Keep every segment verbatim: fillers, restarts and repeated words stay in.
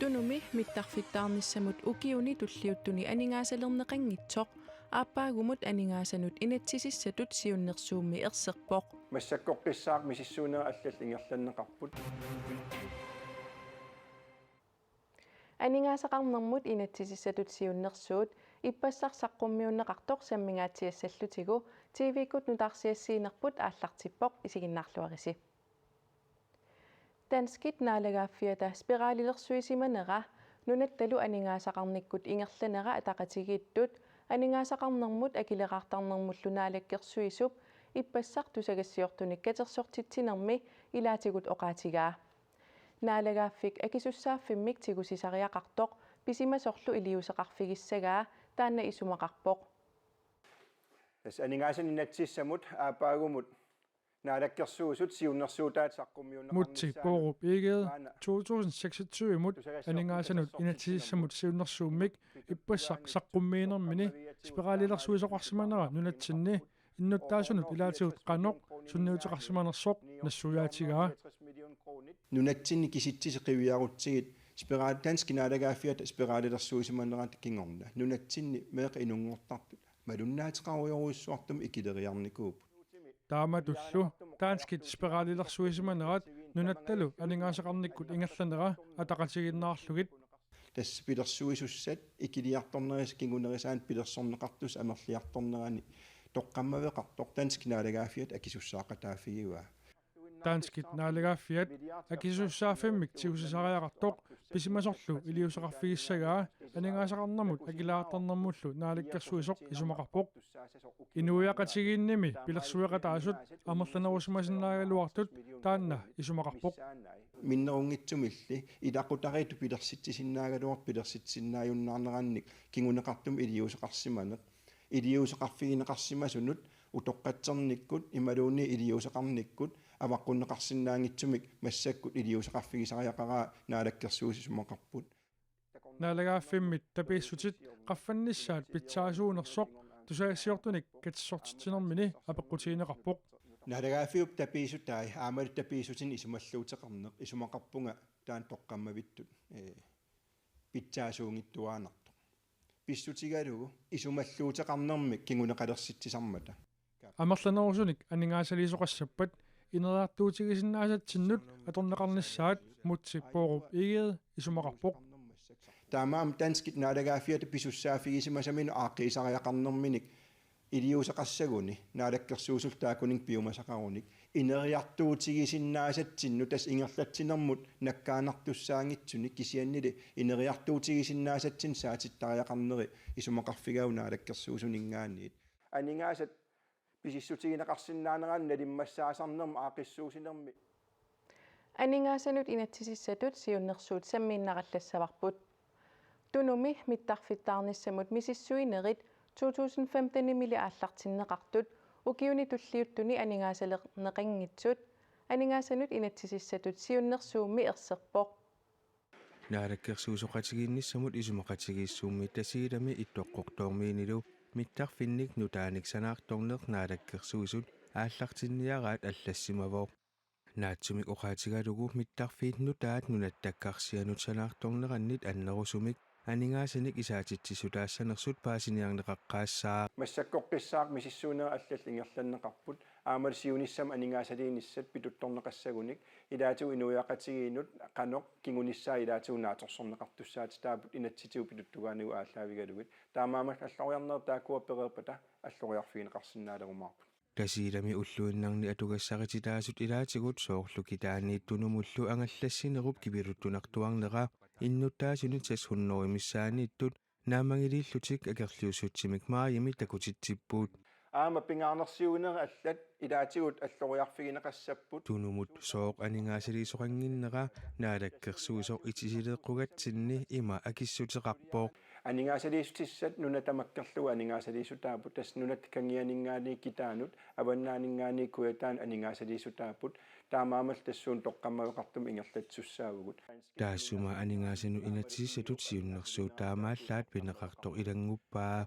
Tunumi mittarfittaarnissamut ukiuni tulliuttuni aningaasalerneqanngitsoq aappaagumut aningaasanut inatsisissatut siunnersuummi erserpoq. Massakkorpiaq misissuinerit allallu ingerlanneqarput. Aningaasaqarnermut inatsisissatut siunnersuut ippassaq saqqummiunneqartoq sammingaatsiassallutigu T V-kkut nutaarsiassiinerput aallartippoq, isiginnaarluarisi. Danskit naalagaaffiata spiralilersuisimanera nunattalu aningaasaqarnikkut ingerlanera ataqatigiittut aningaasaqarnermut akileraartarnermullu naalakkersuisup ippassaq tusagassiortunik katersortitsinermi ilaatigut oqaatigaa. Naalagaaffik akisussaaffimmik tigusisariaqartoq pisimasorlu iliuuseqarfigissagaa taanna isumaqarpoq. Tassa aningaasanut inatsisissamut aappaagumut naalakkersuisut siunnersuutaat saqqummiunneqarnissaanut Múte Bourup Egede to tusind seksogtyve-mut aningaasanut inatsisissamut siunnersuummik ippassaq saqqummiinermini spiralilersuisoqarsimanera nunatsinni innuttaasunut ilaatigut qanoq sunniuteqarsimanersoq nassuiaatigaa. Nunatsinni kisitsisit qiviarutsigit spiral-, danskit naalagaaffiata spiralilersuisimanerata kingorna nunatsinni meeqqat inunngortartut malunnaateqarujorujussuartumik ikileriarnikuupput. Taamatullu danskit spiralilersuisimanerat nunattalu aningaasaqarnikkut ingerlanera ataqatigiinnaarlugit. Tassa pilersuisussat ikiliartornerisa kingunerisaannik pilersorneqartussat amerliartornerani toqqammaveqartoq danskit naalagaaffiata akisussaaqataaffigaa. Danskit naalagaaffiat akisussaaffimmik tigusisariaqartoq pisimasorlu iliuuseqarfigissagaa aningaasaqarnermut akileraartarnermullu naalakkersuisoq isumaqarpoq. Inuiaqatigiinnimi pilersueqataasut amerlanerusimasinnaagaluartut taanna isumaqarpoq. Minnerunngitsumilli ilaqutariittut pilersitsisinnaagaluartut pilersitsisinnaajunnaarnerannik kinguneqartumik iliuuseqarsimaneq. Iliuuseqarfigineqarsimasunut utoqqatsernikkut imaluunniit iliuuseqarnikkut avaqqunneqarsinnaanngitsumik massakkut iliuuseqarfigisariaqaraa naalakkersuisut isumaqarput. Naalagaaffimmit tapiissutit qaffannissaat pitsaasuunersoq tusagassiortunik katersortitsinermini apeqqutigineqarpoq. Naalagaaffiup tapiissutai aammalu tapiissutinik isumalluuteqarneq isumaqarpunga taanna toqqammavittut, ee, pitsaasuunngitsuaannartoq. Pissutigalugu isumalluuteqarnermik kinguneqalersitsisarmata. Amerlanerusunik aningaasaliisoqassappat ineriartuutigisinnaasatsinnut atorneqarnissaat Múte Bourup Egede isumaqarpoq. Taamaammat danskit naalagaaffiata pisussaaffigisimasaminnut aaqqiisariaqarnerminik iliuuseqassaguni naalakkersuisullu taakkununnga piumasaqarunik ineriartuutigisinnaasatsinnut tassa ingerlatsinermut nakkaannartussaanngitsunik kisiannili ineriartuutigisinnaasatsinnut saatittariaqarneri isumaqarfigaavut naalakkersuisuninngaanniit. Aningaasat pisissutigineqarsinnaanerannik nalimmassaasarnermut aaqqissuussinermi. Aningaasanut inatsisissatut siunnersuut sammiinnarallassavarput. Tunumi mittarfittaarnissamut misissuinerit to tusind femten-imili aallartinneqartut ukiuni tulliuttuni aningaasalerneqanngitsut aningaasanut inatsisissatut siunnersuummi erserpoq. Naalakkersuisooqatigiinnissamut isumaqatigiissummit Tasiilami Ittoqqortoormiinilu mittarfinnik nutaanik sanaartorneq naalakkersuisut aallartinniaraat allassimavoq. Naatsumik oqaatigalugu mittarfiit nutaat nunattakkarsianut sanaartornerannit annerusumik aningaasanik isaatitsissutaassanersut paasiniarneqaqqaassaaq. Massakkorpiaq misissuinerit allallu ingerlanneqarput aammalu siunissami aningaasaliinissat pituttorneqassagunik ilaatigut inuiaqatigiinnut qanoq kingunissaa ilaatigut naatsorsorneqartussaatitaapput inatsisitigut pituttugaanigut aallaavigalugit. Taamaammat alloriarnerit taakkua pereerpata alloriarfigineqarsinnaalerumaarput. Tasiilami ulluinnarni atugassarititaasut ilaatigut soorlu kitaaniit Tunumullu angallassinerup kipiluttunartuarnera innuttaasunit seks hundrede missaanniittut naammagiliillutik akerliussutsimik maajimi takutitsipput. Aamma pingaarnersiuinerit allat ilaatigut alloriarfigineqassapput. Tunumut sooq aningaasaliisoqannginnera naalakkersuisoq itisileeqqugatsinni ima akissuteqarpoq. Aningaasaliissutissat nunat tamakkerlugu aningaasaliissutaapput, tassa nunat kangianinngaanniit kitaanut, avannaaninngaanniit kujataanut aningaasaliissutaapput, taamaammallu tassuuna toqqammaveqartumik ingerlatsisussaavugut. Taassuma aningaasanut inatsisissatut siunnersuut taamaallaat pineqartoq ilannguppaa.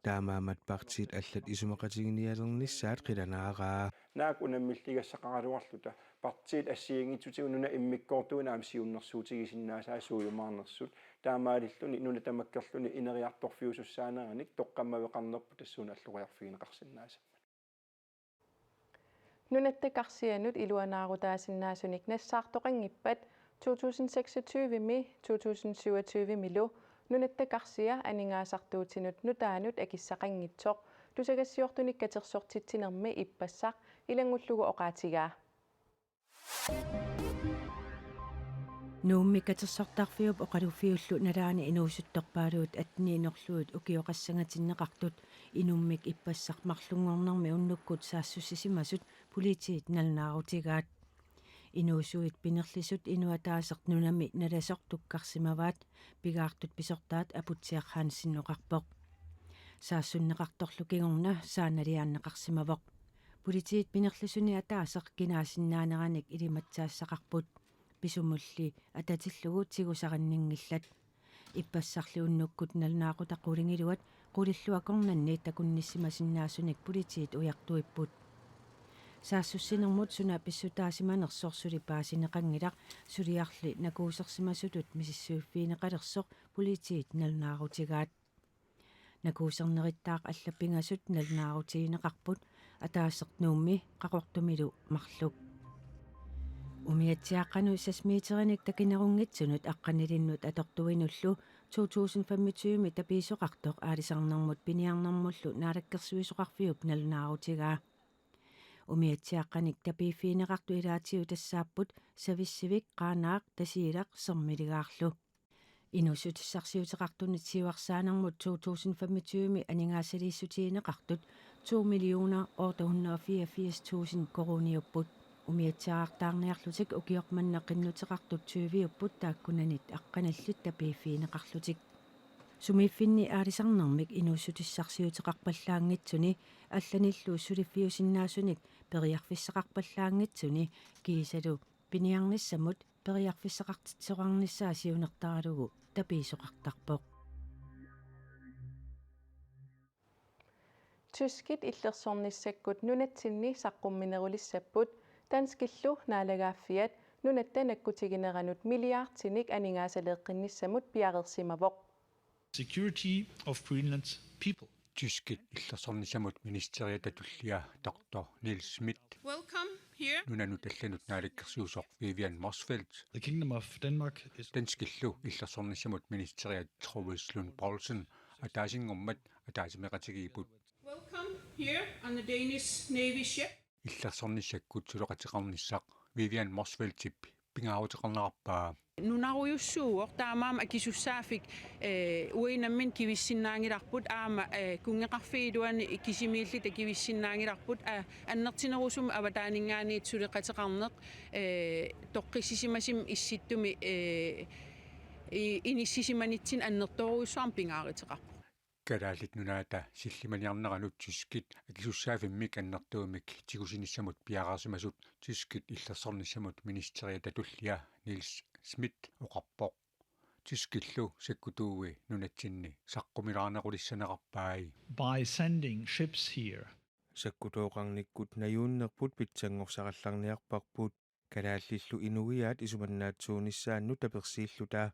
Taamaammat partiit allat isumaqatiginialernissaat qilanaaraa. Naak unammilligassaqaraluarluta partiit assigiinngitsutigut nunap immikkoortuini aamma siunnersuutigisinnaasaat suujumaarnersut. Taamaalilluni nuna tamakkerluni ineriartorfiusussaaneranik toqqammaveqarnerput tassuuna alloriarfigineqarsinnaasammat. Nunatta karsianut iluanaarutaasinnaasunik nassaartoqanngippat to tusind seksogtyve-mi to tusind syvogtyve-milu Nunatta karsia aningaasartuutinut nutaanut akissaqanngitsoq tusagassiortunik katersortitsinermi ippassaq ilanngullugu oqaatigaa. Nuummi katersortarfiup oqaluffiullu nalaani inuusuttorpaaluit atteniinorluit ukioqassangatinneqartut inummik ippassaq marlunngornermi unnukkut saassussisimasut politiit nalunaarutigaat. Inuusuit pinerlisut inuataaseq nunami nalasoq tukkarsimavaat, pigaartut pisortaat Aputsiaq Hansen oqarpoq. Saassunneqartorlu kingorna saannaliaanneqarsimavoq. Politiit pinerlisuni ataaseq kinaasinnaanerannik ilimatsaassaqarput. Pisumulli atatillugu tigusarinninngillat. Ippassarli unnukkut nalunaaqutaq qulingiluat qulillu akornanni takunnissimasinnaasunik politiit ujartuipput. Saassussinermut suna pissutaasimanersoq suli paasineqanngilaq, suliarli nakuusersimasutut misissuiffigineqalersoq politiit nalunaarutigaat. Nakuusernerittaaq allat pingasut nalunaarutigineqarput, ataaseq Nuummi Qaqortumilu marluk. Umiatsiaaqqanut seks meterinik takinerunngitsunut aqqanilinnut atortuinullu to tusind femogtyve-mi tapiisoqartoq aalisarnermut piniarnermullu naalakkersuisoqarfiup nalunaarutigaa. Umiatsiaaqqanik tapiiffigineqartut ilaatigut tassaapput Savissivik, Qaanaaq, Tasiilaq, Sermiligaarlu. Inuussutissarsiuteqartunit siuarsaanermut to tusind femogtyve-mi aningaasaliissutigineqartut to millioner otte hundrede og fireogfirs tusind koruuniupput. Umiatsiaartaarniarlutik ukioq manna qinnuteqartut tyviupput taakkunannit aqqanillit tapiiffigineqarlutik. Sumiiffinni aalisarnermik inuussutissarsiuteqarpallaanngitsuni allanillu suliffiusinnaasunik periarfissaqarpallaanngitsuni kiisalu piniarnissamut periarfissaqartitsisoqarnissaa siunertaralugu tapiisoqartarpoq. Tyskit illersornissakkut nunatsinni saqqumminerulissapput, danskillu naalagaaffiat nunatta nakkutigineranut milliardinik aningaasaleeqqinnissamut piareersimavoq. Security of Greenland's people. Tyskit illersornissamut ministeriata tullia doktor Niels Schmidt. Welcome here. Nunanut allanut naalakkersuisoq Vivian Motzfeldt. The Kingdom of Denmark is. Danskillu illersornissamut ministeriat Troels Lund Poulsen ataasinngormat ataasimeqatigiipput. Welcome here on the Danish Navy ship. Illersornissakkut suleqateqarnissaq Vivian Motzfeldtip pingaaruteqarnerarpaa. Nunarujussuuvoq, taamaammat akisussaaffik, eh, uagut nammineq kivissinnaanngilarput aamma, eh, kunngeqarfiup iluani kisimiillutalu kivissinnaanngilarput, a-, annertunerusumik avataaninngaanniit suleqateqarneq, eh, toqqissisimasumik issittumi, eh, i-, inissisimanitsinni annertoorujussuarmik pingaaruteqarpoq. Kalaallit Nunaata sillimaniarneranut tyskit akisussaaffimmik annertuumik tigusinissamut piareersimasut tyskit illersornissamut ministeriata tullia Niels Schmidt oqarpoq. Tyskillu sakkutuui nunatsinni saqqumilaarnerulissanerarpai. By sending ships here. Sakkutooqarnikkut najuunnerput pitsanngorsarallarniarparput, kalaallillu inuiaat isumannaatsuunissaannut tapersiilluta.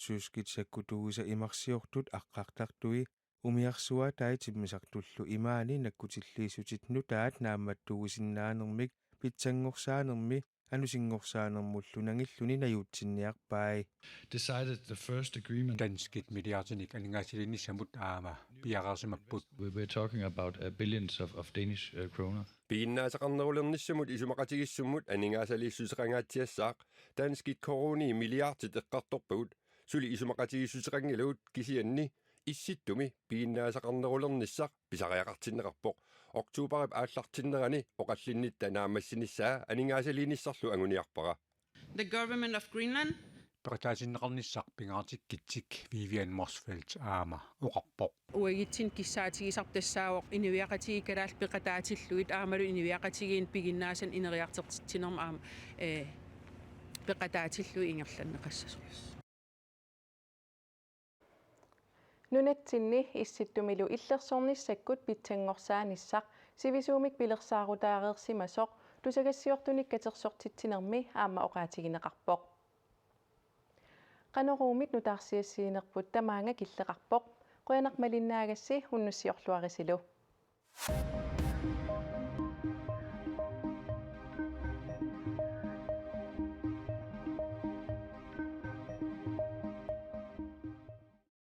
Tyskit sakkutuuisa imarsiortut aqqartartui umiarsuaatai timmisartullu imaani nakkutilliissutit nutaat naammattuuisinnaanermik pitsanngorsaanermi anusinngorsaanermullu nangilluni najuutsinniarpai. Decided the first agreement. Danskit milliardinik aningaasaliinissamut aamma piareersimapput. We, we're talking about, uh, billions of, of Danish, uh, kroner. Piginnaasaqarnerulernissamut isumaqatigiissummut aningaasaliissuteqangaatsiassaaq danskit koruunii milliardit eqqartorpagut, suli isumaqatigiissuteqanngilagut kisianni issittumi piginnaasaqarnerulernissaq pisariaqartinneqarpoq. Oktoberip aallartinnerani oqallinnitta naammassinissaa aningaasaliinissarlu anguniarpara. The government of Greenland. Peqataatinneqarnissaq pingaartikkitsik Vivian Motzfeldt aamma oqarpoq. Uagutsinnut kissaatigisarput tassaavoq inuiaqatigiit kalaallit peqataatillugit aammalu inuiaqatigiinni piginnaasanik ineriartortitsinermut aamma, eh, peqataatillugit ingerlanneqassasoq. Nunatsinni Issittumilu illersornissakkut pitsanngorsaanissaq sivisuumik pilersaarutaareersimasoq tusagassiortunik katersortitsinermi aamma oqaatigineqarpoq. Qanoruumit nutaarsiassiinerput tamaanga killeqarpoq. Qujanaq malinnaagassi, unnussiorluarisilu.